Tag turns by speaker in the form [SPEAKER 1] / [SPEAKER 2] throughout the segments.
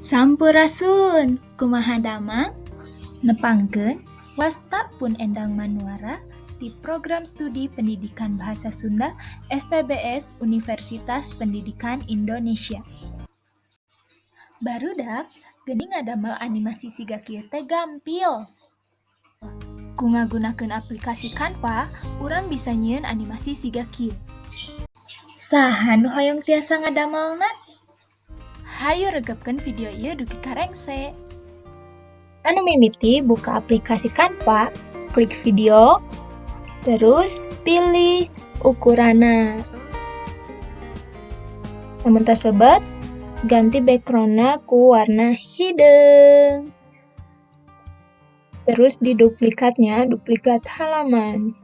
[SPEAKER 1] Sampurasun, kumaha damang? Nepangkeun, wasta pun Endang Manuara ti Program Studi Pendidikan Bahasa Sunda FPBS Universitas Pendidikan Indonesia. Barudak, geuning ngadamel animasi siga kieu teh gampil. Ku ngagunakeun aplikasi Canva, urang bisa nyieun animasi siga kieu. Saha nu hoyong tiasa ngadamelna? Hayu regepkeun video ieu dugi ka rengse. Anu mimiti buka aplikasi Canva, klik video, terus pilih ukuranna. Lamun tos lebet, ganti backgroundna ku warna hideung. Terus diduplikatnya, duplikat halaman.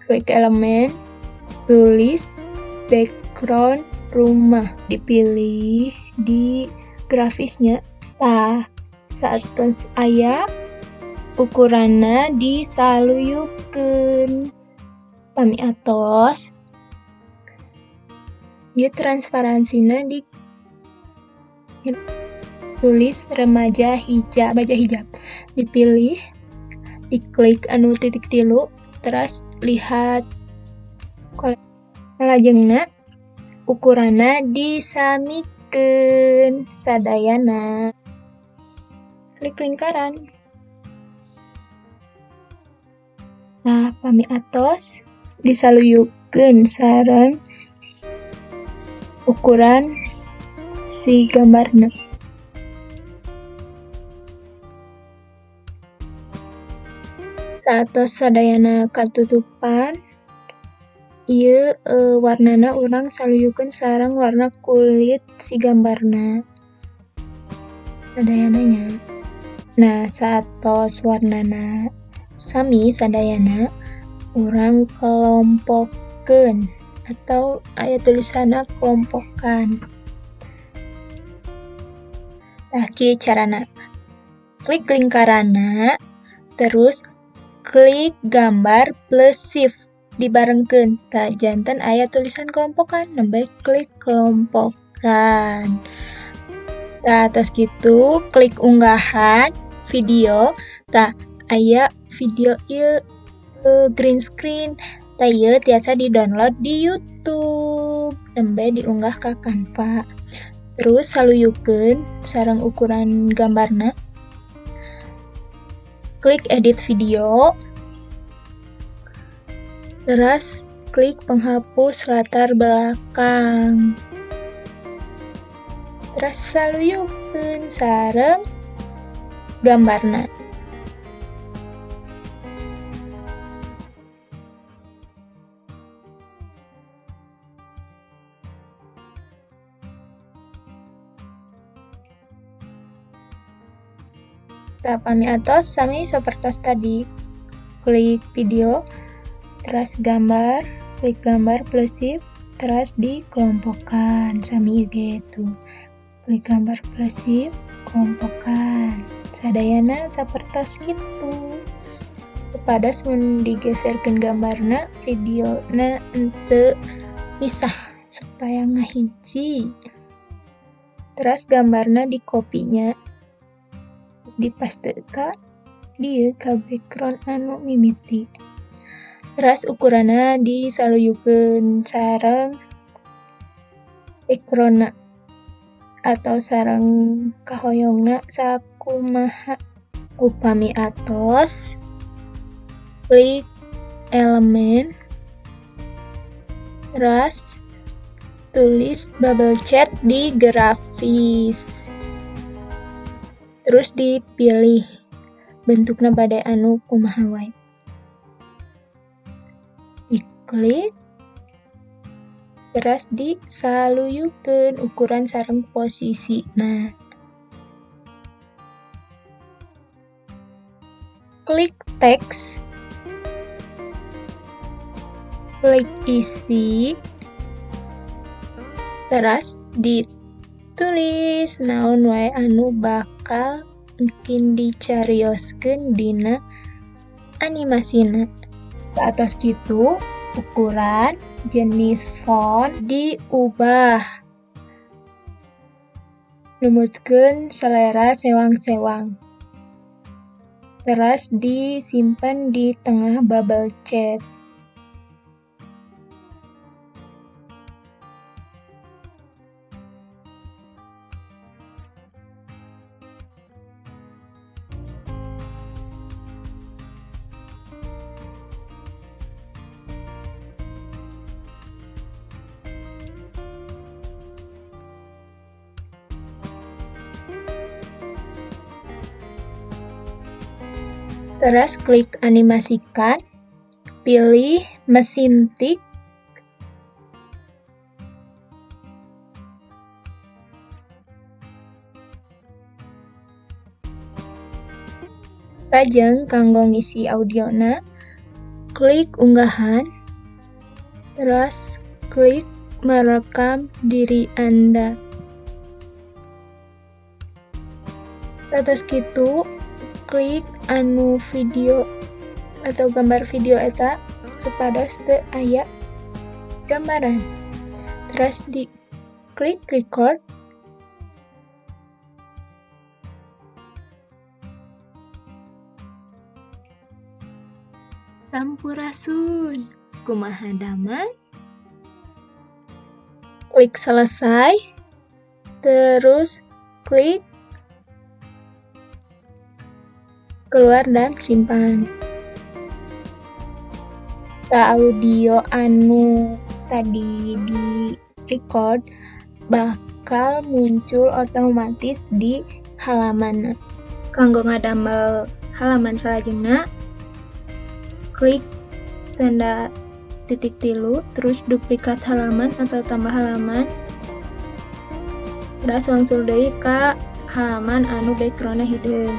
[SPEAKER 1] Klik elemen, tulis background rumah, dipilih di grafisnya. Tah, saatos aya ukuranna disaluyukeun. Pami atos, ieu transparansi-na di tulis remaja hijab, remaja hijab. Dipilih, diklik anu titik tilu, terus lihat salajengna ukuranna disamikeun sadayana. Klik lingkaran. Nah, pami atos disaluyukeun sareng ukuran si gambarna. Saatos sadayana katutupan, ieu warnana urang saluyukeun sareng warna kulit si gambarna. Sadayana nya. Nah, saatos warnana sami sadayana, urang kelompokeun atau aya tulisanna kelompokan. Tah, kieu carana. Klik lingkaranna, terus klik gambar plus shift dibarengkeun. Tah, janten aya tulisan kelompokan, nembe klik kelompokan. Tah, tos kitu klik unggahan video, tah aya video ieu green screen. Tah, ieu tiasa di-download di YouTube, nembe diunggah ka Canva. Terus saluyukeun sareng ukuran gambarna. Klik edit video. Terus klik penghapus latar belakang. Terus saluyukeun sareng gambarna. Tah, pami atos sami sapertos tadi. Klik video, terus gambar, klik gambar plus shift, terus dikelompokkan sami ieu gitu. Klik gambar plus shift, kelompokan. Sadayana sapertos kitu. Kepada mun digeserkeun gambarna, videona henteu misah supaya ngahiji. Terus gambarna dikopinya, terus dipaste ka dieu ka background anu mimiti. Terus ukuranna disaluyukeun sareng backgroundna atau sareng kahoyongna sakumaha. Upami atos, klik elemen, terus tulis bubble chat di grafis. Terus dipilih bentukna bade anu kumaha wae. Diklik, terus disaluyukeun ukuran sareng posisina. Klik teks, klik isi, terus ditulis naon wae anu bakal engkin dicarioskeun dina animasina. Saatos kitu, ukuran, jenis font diubah.
[SPEAKER 2] Numutkeun selera sewang-sewang. Teras disimpen di tengah bubble chat. Teras klik animasikan, pilih mesin tik, lajeng kanggo ngisi audiona, klik unggahan, teras klik merekam diri Anda. Satos kitu, klik anu video atau gambar video eta supados teu aya gambaran. Teras di klik record. Sampurasun, kumaha damang? Klik selesai, terus klik keluar dan simpan. Ka audio anu tadi di record bakal muncul otomatis di halaman. Kanggo ngadamel halaman salajengna, klik tanda titik tilu, terus duplikat halaman atau tambah halaman. Terus wangsul deui ka halaman anu backgroundna hideung.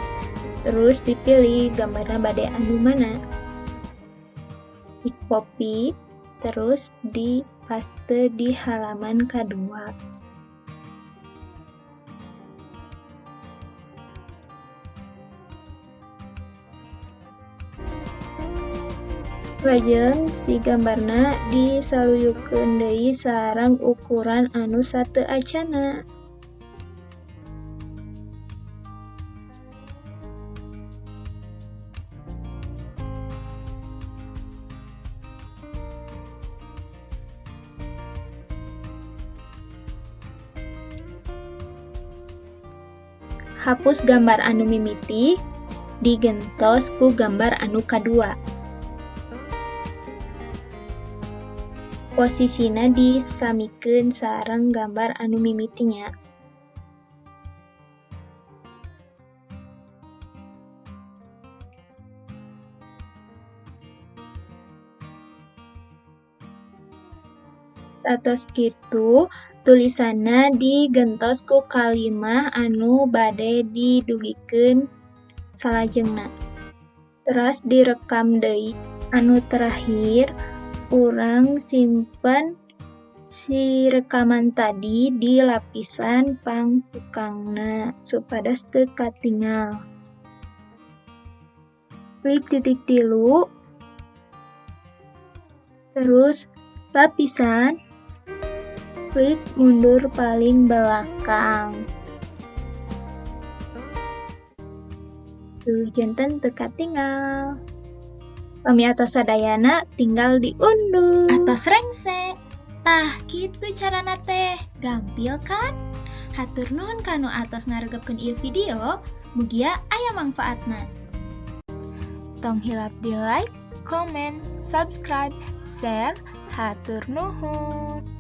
[SPEAKER 2] Terus dipilih gambarna bade anu mana. Di copy, terus di paste di halaman kedua. Lajeng si gambarna disaluyukeun deui sareng ukuran anu sateuacanna. Hapus gambar anu mimiti, digentos ku gambar anu kadua. Posisina disamikeun sareng gambar anu mimiti nya. Satos kitu, tulisanna digentos ku kalimah anu bade didugikeun salajengna. Teras direkam deui. Anu terakhir, urang simpen si rekaman tadi di lapisan pangtukangna supados teu katingal. Klik titik tilu, terus lapisan, klik mundur paling belakang. Tuh janten teu katingal. Pami atos sadayana tinggal diunduh.
[SPEAKER 1] Atos rengse. Tah kitu carana teh. Gampil kan? Hatur nuhun kanu atos ngaregepkeun ieu video, mugia aya mangfaatna. Tong hilap di like, comment, subscribe, share. Hatur nuhun.